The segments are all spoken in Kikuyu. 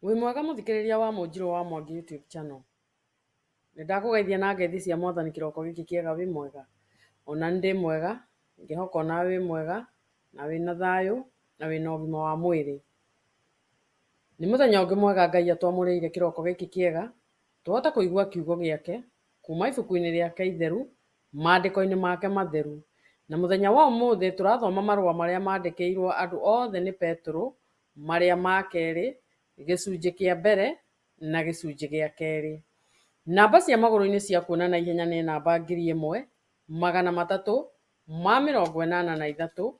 Wĩ mwega mũthikĩrĩria wa Mũnjirũ wa Mwangi YouTube channel. Nĩ ndakũgeithia na ngeithi cia mwathani kĩroko gĩkĩ kĩega wĩ mwega? Ona nĩ ndĩ mwega, ngĩhoka onawe wĩ mwega, na wĩna thayũ, na wĩna ũgima wa mwĩrĩ. Nĩ mũthenya ũngĩ mwega Ngai atwamũrĩire kĩroko gĩkĩ kĩega, tũhote kũigua kiugo gĩake, kuma ibuku-inĩ rĩake itheru, maandĩko-inĩ make matheru. Na mũthenya wa ũmũthĩ tũrathoma marũa marĩa mandĩkĩirwo andũ othe nĩ Petero, marĩa ma kerĩ, gĩcunjĩ kĩa mbere na gĩcunjĩ gĩa kerĩ. Namba cia magũrũ-inĩ cia kuona na ihenya nĩ namba 1383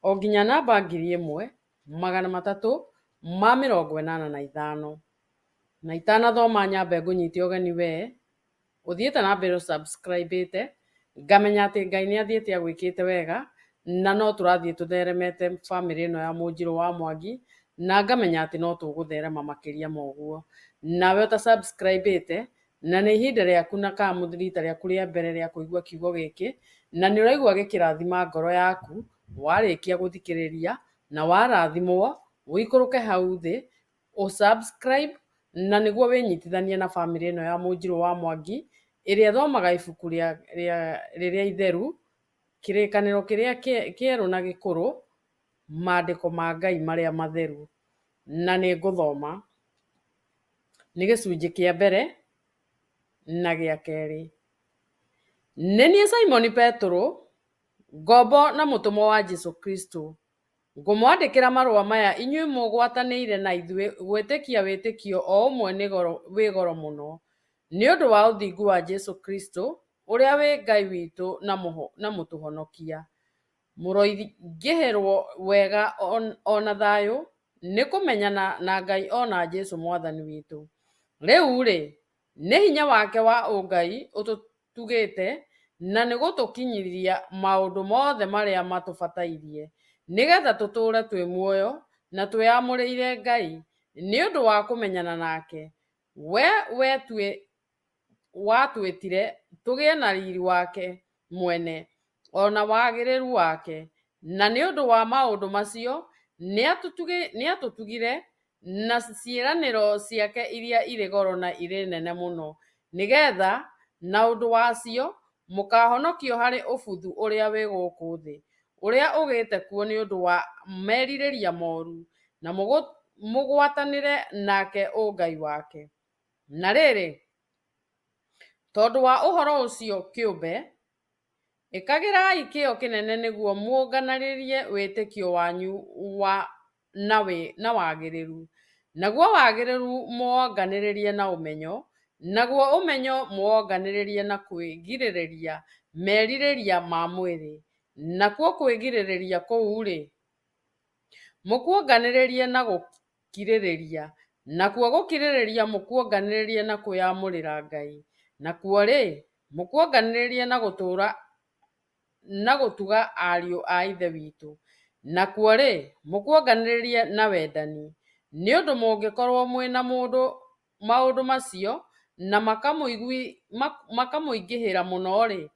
o nginya namba 1385. Na itanathoma nyambe ngũnyite ũgeni wee ũthiĩte na mbere ũ subscribe ĩte, ngamenya atĩ Ngai nĩ athiĩte agwĩkĩte wega, na no tũrathiĩ tũtheremete bamĩrĩ ĩno ya Mũnjirũ wa Mwangi, na ngamenya atĩ no tũgũtherema makĩria ma ũguo. Nawe ũta subscribe ĩte, na nĩ ihinda rĩaku na kana rita rĩaku rĩa mbere rĩa kũigua kiugo gĩkĩ, na nĩ ũraigua gĩkĩrathima ngoro yaku, warĩkia gũthikĩrĩria, na warathimwo, ũikũrũke hau thĩ, ũ subscribe na nĩguo wĩnyitithanie na bamĩrĩ ĩno ya Mũnjirũ wa Mwangi, ĩrĩa ĩthomaga ibuku rĩa, rĩa, rĩrĩa itheru, kĩrĩkanĩro kĩrĩa kĩerũ na gĩkũrũ, maandĩko ma Ngai marĩa matheru. Na nĩ ngũthoma. Nĩ gĩcunjĩ kĩa mbere na gĩa kerĩ. Nĩ niĩ Simoni Petero, ngombo na mũtũmwo wa Jesu Kristo. Ngũmwandĩkĩra marũa maya inyuĩ mũgwatanĩire na ithuĩ gwĩtĩkia wĩtĩkio o ũmwe wĩ goro mũno, nĩ ũndũ wa ũthingu wa Jesu Kristo, ũrĩa wĩ Ngai witũ na mũtũhonokia. Mũroingĩhĩrwo wega o na thayũ, nĩ kũmenyana na Ngai o na Jesu Mwathani witũ. Rĩu-rĩ, nĩ hinya wake wa ũngai ũtũtugĩte na nĩ gũtũkinyĩria maũndũ mothe marĩa matũbatairie, nĩgetha tũtũũre twĩ muoyo na twĩamũrĩire Ngai, nĩ ũndũ wa kũmenyana nake, we watwĩtire tũgĩe na riri wake mwene, o na wagĩrĩru wake. Na nĩ ũndũ wa maũndũ macio nĩatũtugire na ciĩranĩro ciake iria irĩ goro na irĩ nene mũno, nĩgetha na ũndũ wacio mũkaahonokio harĩ ũbuthu ũrĩa wĩ gũkũ thĩ, ũrĩa ũgĩte kuo nĩ ũndũ wa merirĩria moru, na mũgwatanĩre nake ũngai wake. Na rĩrĩ, tondũ wa ũhoro ũcio kĩũmbe, ĩkagĩrai kĩyo kĩnene nĩguo muonganĩrĩrie wĩtĩkio wanyu na wagĩrĩru, naguo wagĩrĩru muonganĩrĩrie na ũmenyo, naguo ũmenyo muonganĩrĩrie na kwĩgirĩrĩria merirĩria ma mwĩrĩ, nakuo kwĩgirĩrĩria kũu-rĩ, mũkuonganĩrĩrie na gũkirĩrĩria, nakuo gũkirĩrĩria mũkuonganĩrĩrie na kwĩamũrĩra Ngai, nakuo-rĩ, mũkuonganĩrĩrie na gũtũũra na gũtuga ariũ a Ithe witũ, nakuo-rĩ, mũkuonganĩrĩrie na wendani. Nĩ ũndũ mũngĩkorwo mwĩ na maũndũ macio na makamũingĩhĩra mũno-rĩ,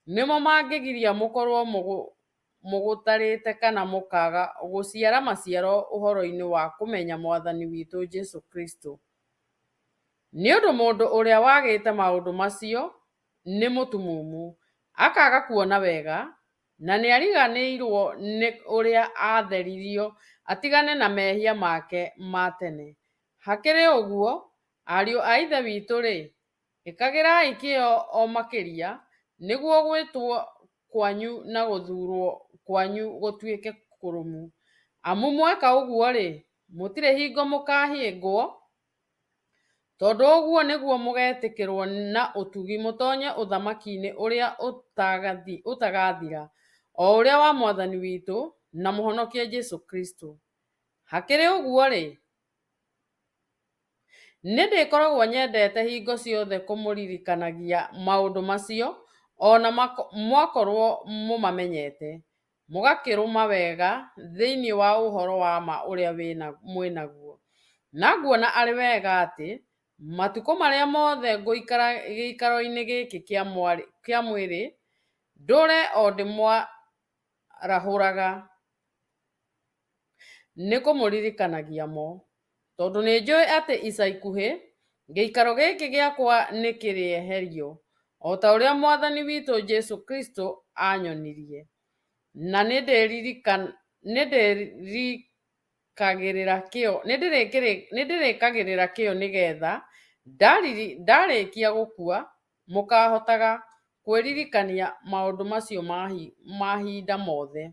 nĩmo mangĩgiria mũkorwo mũgũtarĩte kana mũkaaga gũciara maciaro ũhoro-inĩ wa kũmenya Mwathani witũ Jesu Kristo. Nĩ ũndũ mũndũ ũrĩa wagĩte maũndũ macio nĩ mũtumumu, akaaga kuona wega, na nĩariganĩirwo nĩ ũrĩa aatheririo atigane na mehia make ma tene. Hakĩrĩ ũguo, ariũ a Ithe witũ-rĩ, ĩkagĩrai kĩyo o makĩria, nĩguo gwĩtwo kwanyu na gũthurwo kwanyu gũtuĩke kũrũmu. Amu mweka ũguo-rĩ, mũtirĩ hingo mũkahĩngwo, tondũ ũguo nĩguo mũgetĩkĩrwo na ũtugi mũtonye ũthamaki-inĩ ũrĩa ũtagathira, o ũrĩa wa Mwathani witũ na Mũhonokia Jesu Kristo. Hakĩrĩ ũguo-rĩ, nĩ ndĩkoragwo nyendete hingo ciothe kũmũririkanagia maũndũ macio, o na mwakorwo mũmamenyete, mũgakĩrũma wega thĩinĩ wa ũhoro wa ma ũrĩa mwĩ naguo. Na nguona arĩ wega atĩ matukũ marĩa mothe ngũikara gĩikaro-inĩ gĩkĩ kĩa mwĩrĩ, ndũre o ndĩmwarahũraga nĩ kũmũririkanagia mo. Tondũ nĩnjũĩ atĩ ica ikuhĩ gĩikaro gĩkĩ gĩakwa nĩkĩrĩeherio, o ta ũrĩa Mwathani witũ Jesu Kristo aanyonirie. Na nĩndĩrĩkagĩrĩra kĩyo nĩ getha ndarĩkia gũkua, mũkahotaga kwĩririkania maũndũ macio mahinda mothe.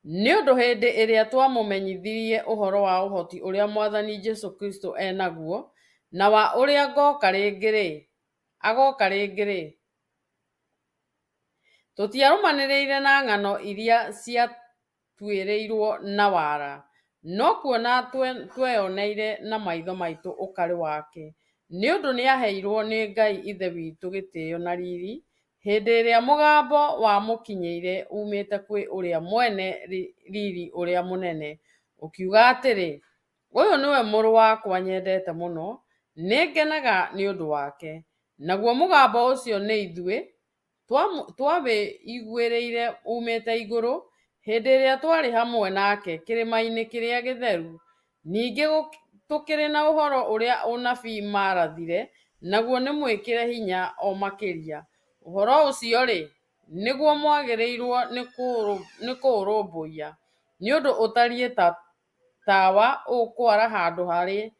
Nĩ ũndũ hĩndĩ ĩrĩa twamũmenyithirie ũhoro wa ũhoti ũrĩa Mwathani Jesu Kristo e naguo, na wa ũrĩa agoka rĩngĩ-rĩ, tũtiarũmanĩrĩire na ng'ano iria ciatuĩrĩirũo na wara, no kuona tweyoneire na maitho maitũ ũkarĩ wake. Nĩ ũndũ nĩaaheirũo nĩ Ngai Ithe witũ gĩtĩo na riri, hĩndĩ ĩrĩa mũgambo wamũkinyĩire uumĩte kwĩ ũrĩa mwene riri ũrĩa mũnene, ũkiuga atĩrĩ, Ũyũ nĩwe Mũrũ wakwa nyendete mũno, nĩngenaga nĩ ũndũ wake. Naguo mũgambo ũcio nĩ ithuĩ twawĩiguĩrĩire uumĩte igũrũ, hĩndĩ ĩrĩa twarĩ hamwe nake kĩrĩma-inĩ kĩrĩa gĩtheru. Ningĩ tũkĩrĩ na ũhoro ũrĩa anabii maarathire, naguo nĩ mwĩkĩre hinya o makĩria. Ũhoro ũcio-rĩ, nĩguo mwagĩrĩirũo nĩ kũũrũmbũiya, nĩ ũndũ ũtariĩ ta tawa ũkwara handũ harĩ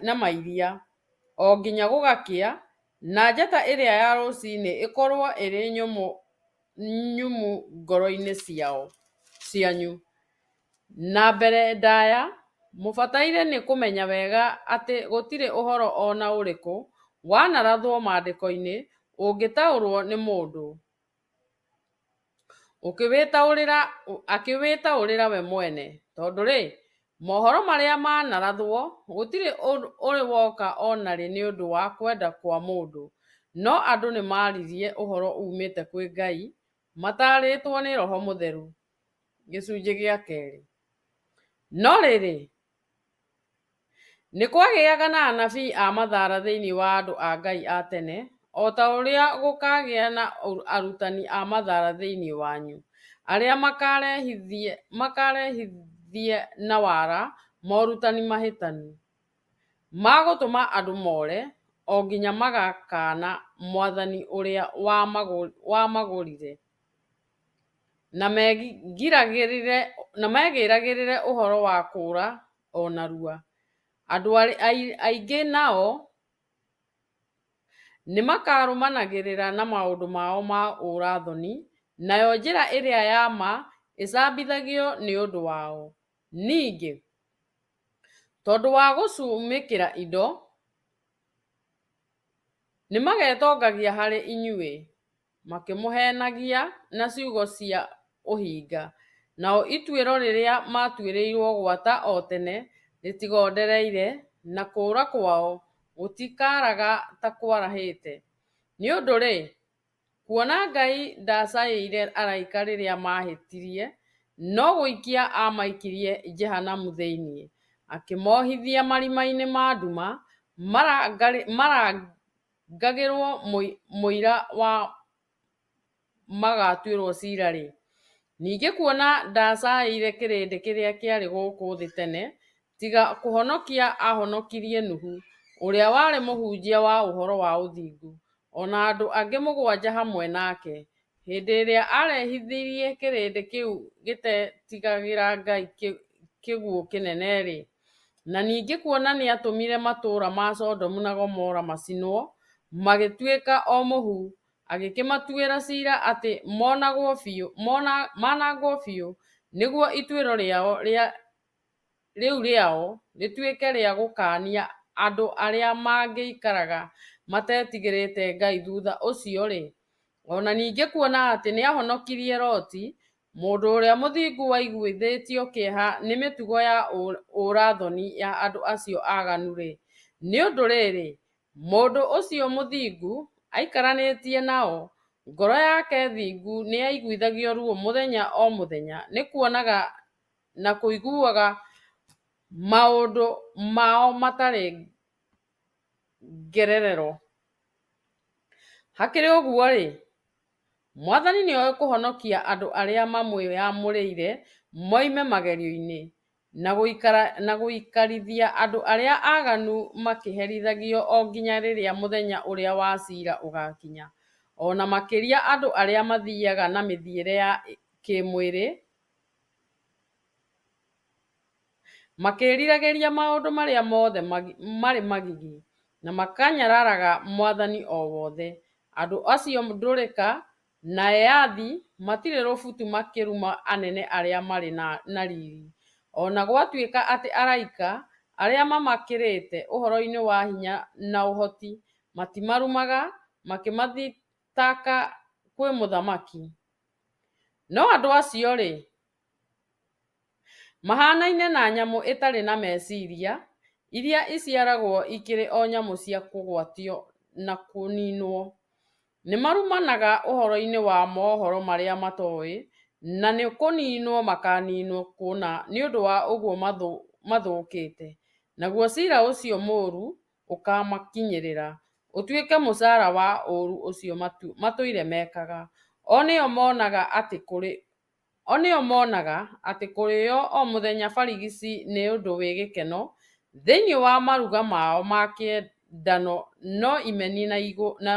na mairia, o nginya gũgakĩa, na njata ĩrĩa ya rũcinĩ ĩkorũo ĩrĩ nyũmũ ngoro-inĩ cianyu. Na mbere ndaya, mũbataire nĩ kũmenya wega atĩ gũtirĩ ũhoro o na ũrĩkũ wanarathwo Maandĩko-inĩ ũngĩtaũrũo nĩ mũndũ akĩwĩtaũrĩra we mwene. Tondũ-rĩ, mohoro marĩa manarathwo, gũtirĩ ũrĩ woka o na rĩ nĩ ũndũ wa kwenda kwa mũndũ, no andũ nĩmaaririe ũhoro uumĩte kwĩ Ngai, mataarĩtwo nĩ Roho Mũtheru. Gĩcunjĩ gĩa kerĩ. No rĩrĩ, nĩ kwagĩaga na anabii a mathara thĩinĩ wa andũ a Ngai a tene, o ta ũrĩa gũkaagĩa na arutani a mathara thĩinĩ wanyu, arĩa makarehithie na wara morutani mahĩtanu, ma gũtũma andũ more, o nginya magakaana Mwathani ũrĩa wamagũrire, na megĩragĩre ũhoro wa kũũra o narua. Andũ aingĩ nao nĩmakarũmanagĩrĩra na maũndũ mao ma ũũra-thoni, nayo njĩra ĩrĩa ya ma ĩcambithagio nĩ ũndũ wao. Ningĩ, tondũ wa gũcumĩkĩra indo, nĩmagetongagia harĩ inyuĩ, makĩmũheenagia na ciugo cia ũhinga, nao ituĩro rĩrĩa maatuĩrĩirũo gwata o tene rĩtigondereire, na kũũra kwao gũtikaaraga ta kwarahĩte. Nĩ ũndũ-rĩ, kuona Ngai ndaacaĩire araika rĩrĩa maahĩtirie, no gũikia aamaikirie Jehanamu thĩinĩ, akĩmohithia marima-inĩ ma nduma, marangagĩrũo mũira wa magatuĩrũo cira-rĩ, ningĩ kuona ndaacaĩire kĩrĩndĩ kĩrĩa kĩarĩ gũkũ thĩ tene, tiga kũhonokia aahonokirie Nuhu, ũrĩa warĩ mũhunjia wa ũhoro wa ũthingu, o na andũ angĩ mũgwanja hamwe nake, hĩndĩ ĩrĩa aarehithirie kĩrĩndĩ kĩu gĩtetigagĩra Ngai kĩguũ kĩnene-rĩ, na ningĩ kuona nĩaatũmire matũũra ma Sodomu na Gomora macinwo, magĩtuĩka o mũhu, agĩkĩmatuĩra cira atĩ manangwo biũ, nĩguo ituĩro rĩu rĩao rĩtuĩke rĩa gũkaania andũ arĩa mangĩikaraga matetigĩrĩte Ngai thutha ũcio-rĩ, o na ningĩ kuona atĩ nĩaahonokirie Loti, mũndũ ũrĩa mũthingu waiguithĩtio kĩeha nĩ mĩtugo ya ũũra-thoni ya andũ acio aaganu-rĩ, nĩ ũndũ rĩrĩ, mũndũ ũcio mũthingu aikaranĩtie nao, ngoro yake thingu nĩyaiguithagio ruo mũthenya o mũthenya nĩ kuonaga na kũiguaga maũndũ mao matarĩ ngererero. Hakĩrĩ ũguo-rĩ, Mwathani nĩoĩ kũhonokia andũ arĩa mamwĩamũrĩire moime magerio-inĩ, Na gũikarithia andũ arĩa aaganu makĩherithagio o nginya rĩrĩa mũthenya ũrĩa wa cira ũgakinya, o na makĩria andũ arĩa mathiaga na mĩthiĩre ya kĩĩmwĩrĩ, makĩĩriragĩria maũndũ marĩa mothe marĩ magigi, na makanyararaga mwathani o wothe. Andũ acio ndũrĩka na eathi matirĩ rũbutu makĩruma anene arĩa marĩ na riri, o na gwatuĩka atĩ araika, arĩa mamakĩrĩte ũhoro-inĩ wa hinya na ũhoti, matimarumaga makĩmathitaka kwĩ mũthamaki. No andũ acio-rĩ, mahanaine na nyamũ ĩtarĩ na meciria, iria iciaragwo ikĩrĩ o nyamũ cia kũgwatio na kũninwo. Nĩmarumanaga ũhoro-inĩ wa mohoro marĩa matoĩ, na nĩ kũninwo makaninwo kũna nĩ ũndũ wa ũguo mathũkĩte, naguo cira ũcio mũũru ũkamakinyĩrĩra, ũtuĩke mũcara wa ũũru ũcio matũire mekaga. O nĩo monaga atĩ kũrĩo o mũthenya barigici nĩ ũndũ wĩ gĩkeno, thĩinĩ wa maruga mao ma kĩendano no imeni na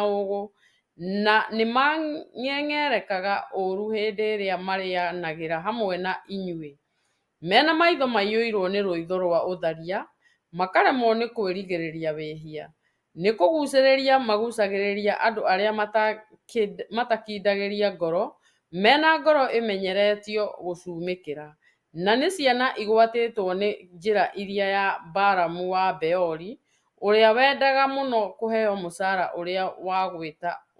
ũũgũ, na nĩmangengerekaga ũũru hĩndĩ ĩrĩa marĩanagĩra hamwe na inyuĩ, me na maitho maiyũirũo nĩ rũitho rũa ũtharia, makaremwo nĩ kwĩrigĩrĩria wĩhia. Nĩ kũgucĩrĩria magucagĩrĩria andũ arĩa matakindagĩria ngoro, me na ngoro ĩmenyeretio gũcumĩkĩra, na nĩ ciana igwatĩtwo nĩ njĩra ĩrĩa ya Balamu wa Beori, ũrĩa wendaga mũno kũheo mũcara ũrĩa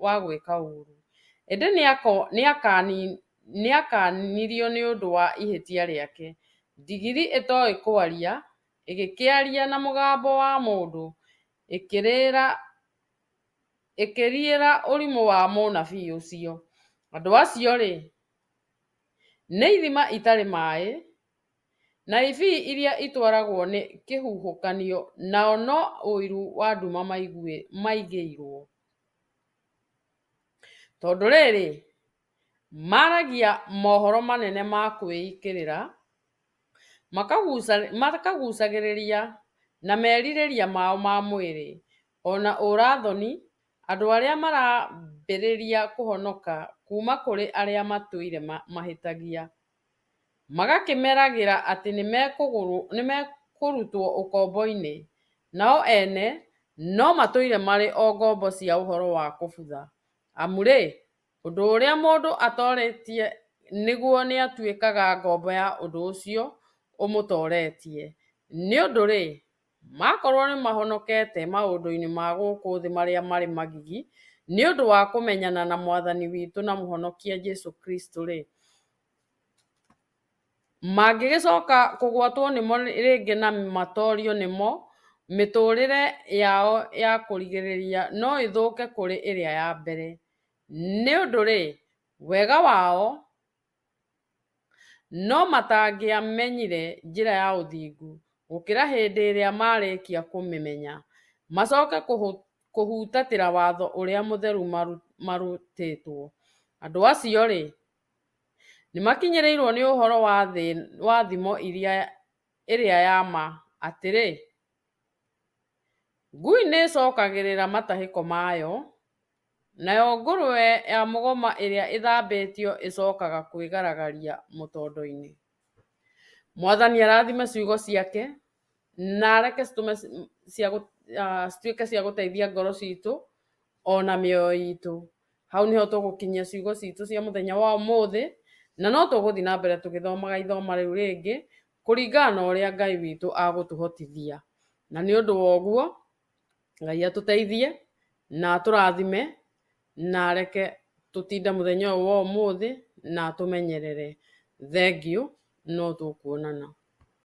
wa gwĩka ũũru, ĩndĩ nĩaakanirio nĩ ũndũ wa ihĩtia rĩake. Ndigiri ĩtoĩ kwaria ĩgĩkĩaria na mũgambo wa mũndũ, ĩkĩriĩra ũrimũ wa mũnabii ũcio. Andũ acio-rĩ, nĩ ithima itarĩ maĩ, na ibii iria itwaragwo nĩ kĩhuhũkanio, nao no ũiru wa nduma maigĩirũo. Tondũ rĩrĩ, maaragia mohoro manene ma kwĩĩkĩrĩra, makagucagĩrĩria na merirĩria mao ma mwĩrĩ, o na ũũra-thoni, andũ arĩa marambĩrĩria kũhonoka kuuma kũrĩ arĩa matũire mahĩtagia, magakĩmeragĩra atĩ nĩmekũrutwo ũkombo-inĩ, nao ene no matũire marĩ o ngombo cia ũhoro wa kũbutha. Amu-rĩ, ũndũ ũrĩa mũndũ atoretie nĩguo nĩatuĩkaga ngombo ya ũndũ ũcio ũmũtoretie. Nĩ ũndũ-rĩ, makorũo nĩmahonokete maũndũ-inĩ ma gũkũ thĩ marĩa marĩ magigi nĩ ũndũ wa kũmenyana na Mwathani witũ na Mũhonokia Jesu Kristo-rĩ, mangĩgĩcoka kũgwatwo nĩmo rĩngĩ na matorio nĩmo, mĩtũũrĩre yao ya kũrigĩrĩria no ĩthũke kũrĩ ĩrĩa ya mbere. Nĩ ũndũ-rĩ, wega wao no matangĩamenyire njĩra ya ũthingu, gũkĩra hĩndĩ ĩrĩa maarĩkia kũmĩmenya, macoke kũhutatĩra watho ũrĩa mũtheru marutĩtwo. Andũ acio-rĩ, nĩmakinyĩrĩirũo nĩ ũhoro wa thimo ĩrĩa ya ma, atĩrĩ, Ngui nĩĩcokagĩrĩra matahĩko mayo, nayo ngũrwe ya mũgoma ĩrĩa ĩthambĩtio ĩcokaga kwĩgaragaria mũtondo-inĩ. Mwathani arathime ciugo ciake na areke citũme cituĩke cia gũteithia ngoro citũ ona mĩoyo itũ. Hau niho tũgũkinyia ciugo citũ cia mũthenya wa ũmũthĩ, na no tũgũthiĩ na mbere tũgĩthomaga ithoma rĩu rĩngĩ kũringana na ũrĩa Ngai witũ agũtũhotithia. Na nĩ ũndũ wa ũguo, Ngai atũteithie na atũrathime na areke tũtinde mũthenya ũyũ wa ũmũthĩ na atũmenyerere. Thengiũ, no tũkuonana.